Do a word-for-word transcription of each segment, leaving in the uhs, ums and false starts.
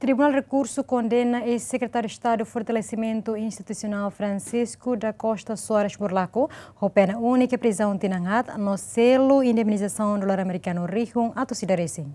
Tribunál Rekursu kondena eis-Sekretáriu Estadu Fortalesimentu Institusionál Francisco da Costa Soares Burlaco ho pena únika prizaun tinan haat no selu indemnizasaun dolar amerikanu rihun atus ida resin.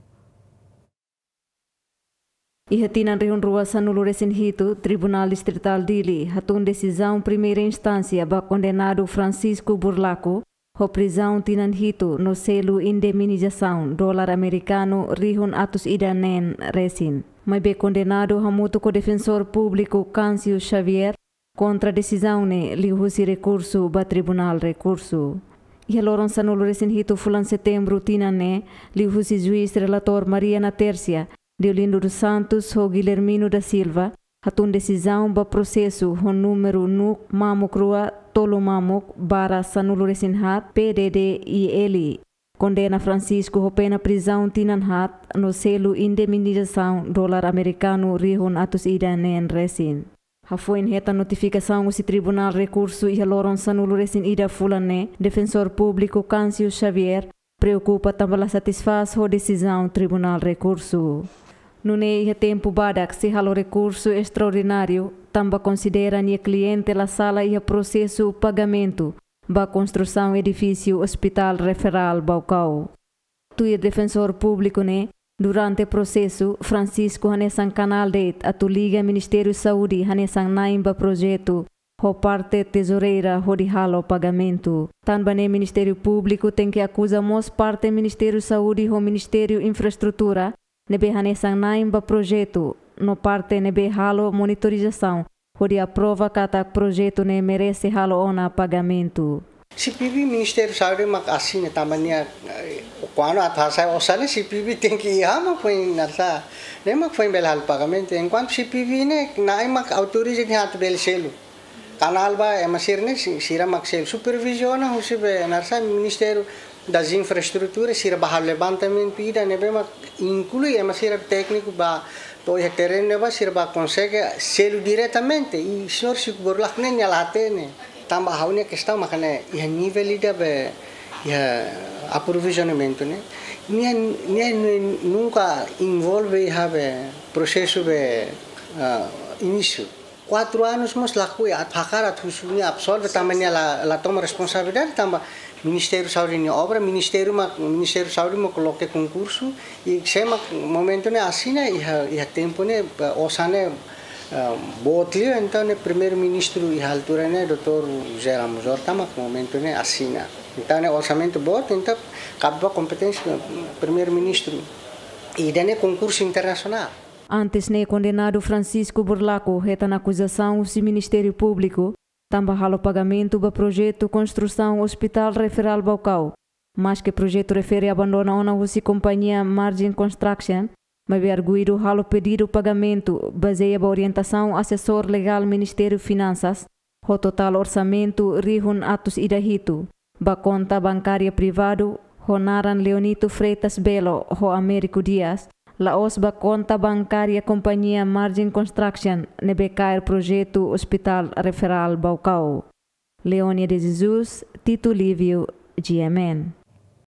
Iha tinan rihun rua sanulu resin hitu, Tribunál Distritál Dili hatun desizaun primeira instánsia ba kondenadu Francisco Burlaco ho prizaun tinan hitu no selu indemnizasaun dolar amerikanu rihun atus ida neen resin. Maibé kondenadu hamutuk ho Defensór Públiku Câncio Xavier kontra desizaun ne'e liuhusi rekursu ba Tribunál Rekursu. Iha loron sanulu resin hitu fulan Setembru tinan ne'e, liuhusi juís relatór Maria Natércia, Deolindo dos Santos ho Guilhermino da Silva, hatun desizaun ba prosesu ho númeru NUC mamuk rua tolu mamuk barra sanulu resin haat P D D I L, kondena Francisco ho pena prizaun tinan haat no selu indemnizasaun dolar amerikanu rihun atus ida neen resin. Hafoin hetan notifikasaun husi Tribunál Rekursu iha loron sanulu resin ida fulan ne'e, Defensór Públiku Câncio Xavier preokupa tanba la satisfás ho desizaun Tribunál Rekursu. Nune'e iha tempu badak sei halo rekursu estraordináriu tanba konsidera nia kliente la sala iha prosesu pagamentu ba konstrusaun edifísiu Hospital Referral Baucau. Tuir Defensór Públiku ne'e, durante prosesu, Francisco hanesan kanál de'it atu liga Ministériu Saúde hanesan na'in ba projetu ho parte tezoureira hodi halo pagamentu. Tanba ne'e Ministériu Públiku tenke akuza mós parte Ministériu Saúde ho Ministériu Infraestrutura ne'ebé hanesan na'in ba projetu no parte ne'ebé halo monitorizasaun hodi aprova katak projetu ne'e merese halo ona pagamentu. C P B Ministériu Saúde mak asina tanba nia, eh, kuandu atu hasai osan ne'e C P B tenke iha mak foin nasa, ne'e mak foin bele halo pagamentu. Enkuantu C P B ne'e na'in mak autoriza nia atu bele selu. Kanál ba ema sira ne'e si-, sira mak selu. Superviziona husi be nasa Ministériu das Infraestruturas, sira ba halo levantamentu ida ne'ebé mak inklui ema sira tékniku ba to'o iha terrenu ne'ebá sira ba konsege selu diretamente. I señór Siku Borlak ne'e nia la hatene. Tanba ha'u-nia kestaun mak ne'e iha nivel ida be iha aprovizionamentu ne'e. Nia, nia, nia nunka envolve iha be prosesu be, ah, inísiu. Kuatru anus mós lakohi, atu hakarak atu husu nia absolve tanba nia la, la toma responsabilidade tanba Ministériu Saúde nia obra, ministériu mak, Ministériu Saúde mak loke konkursu, i sé mak momentu ne'e asina iha, iha tempu ne'e, eh, osan ne'e, eh, boot liu, entaun ne'e Primeiru-Ministru iha altura ne'e, doutór José Ramos Horta mak momentu ne'e asina. Entaun ne'e orsamentu boot, entaun kabe ba kompeténsia Primeiru-Ministru. I ida-ne'e konkursu internasionál. Antes ne'e kondenadu Francisco Burlaco hetan akuzasaun husi Ministériu Públiku tanba halo pagamentu ba projetu konstrusaun Hospital Referral Baucau. Maske projetu refere abandona ona husi kompañia Margin Construction, maibé arguidu halo pedidu pagamentu bazeia ba orientasaun asesór legál Ministériu Finansas, ho totál orsamentu rihun atus ida hitu, ba konta bankária privadu ho naran Leonito Freitas Belo ho Américo Dias, la'ós ba konta bankária kompañia Margin Construction ne'ebé kaer projetu Hospital Referral Baucau. Leonia de Jesus, Tito Lívio, G M N.